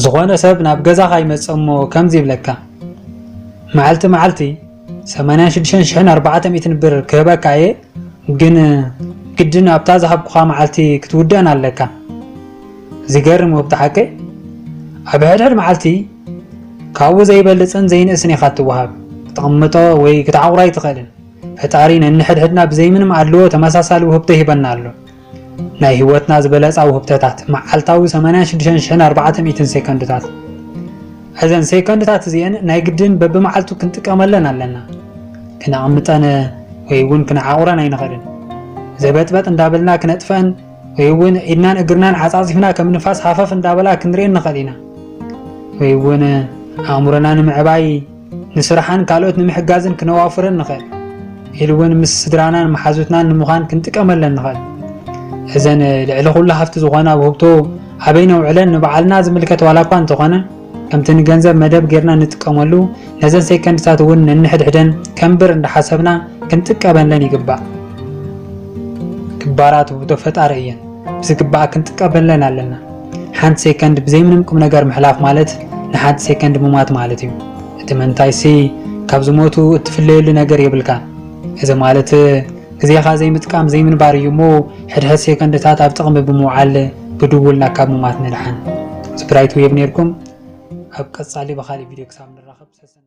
ዝኾነ ሰብ ናብ ገዛኻ ይመጽእ እሞ ከምዚ ይብለካ፣ መዓልቲ መዓልቲ ሰማንያን ሽዱሽተን ሽሕን ኣርባዕተ ሚእትን ብር ክህበካ እየ፣ ግን ግድን ኣብታ ዝሃብኩኻ መዓልቲ ክትውድእን ኣለካ። ዝገርም ውህብቶ ሓቀይ። ኣብ ሕድሕድ መዓልቲ ካብኡ ዘይበልጽን ዘይንእስን ኢኻ እትወሃብ። ክትቕምጦ ወይ ክትዓቑሮ ኣይትኽእልን። ፈጣሪ ነንሕድሕድና ብዘይምንም ኣድልዎ ተመሳሳሊ ውህብቶ ይህበና ኣሎ። ናይ ህይወትና ዝበለጻ ውህብቶታት፣ መዓልታዊ ሰማንያን ሽዱሽተን ሽሕን ኣርባዕተ ሚእትን ሴኮንድታት። እዘን ሴኮንድታት እዚአን ናይ ግድን በብመዓልቱ ክንጥቀመለን ኣለና። ክነቕምጠን ወይ እውን ክንዓቑረን ኣይንኽእልን። ዘበጥበጥ እንዳበልና ክነጥፈን ወይ እውን ኢድናን እግርናን ዓጻጺፍና ከም ንፋስ ሃፈፍ እንዳበላ ክንርእየን ንኽእል ኢና። ወይ እውን ኣእምሮና ንምዕባይ፣ ንስራሕን ካልኦት ንምሕጋዝን ክነዋፍረን ንኽእል። ኢሉ እውን ምስ ስድራናን መሓዙትናን ንምዃን ክንጥቀመለን ንኽእል። እዘን ልዕሊ ኩሉ ሃፍቲ ዝኾና ውህብቶ ኣበይ ነውዕለን ንባዕልና ዝምልከት ዋላ እኳ እንተኾነ፣ ከምቲ ንገንዘብ መደብ ጌርና እንጥቀመሉ፣ ነዘን ሴኮንድታት እውን ነንሕድሕደን ከም ብር እንዳሓሰብና ክንጥቀመለን ይግባእ። ክባራት ውህብቶ ፈጣሪ እየን። ብዝግባእ ክንጥቀመለን ኣለና። ሓንቲ ሴኮንድ ብዘይ ምንም ቁም ነገር ምሕላፍ ማለት ንሓንቲ ሴኮንድ ምማት ማለት እዩ። እቲ መንታይሲ ካብ ዝሞቱ እትፍለየሉ ነገር የብልካን። እዚ ማለት ግዜኻ ዘይምጥቃም ዘይምንባር እዩ እሞ፣ ሕድሕድ ሴኮንድታት ኣብ ጥቕሚ ብምውዓል ብድውልና ካብ ምማት ንድሓን። እዚ ብራይት ዌብ ነይርኩም። ኣብ ቀጻሊ ብኻሊእ ቪድዮ ክሳብ ንራኸብ ሰሰ-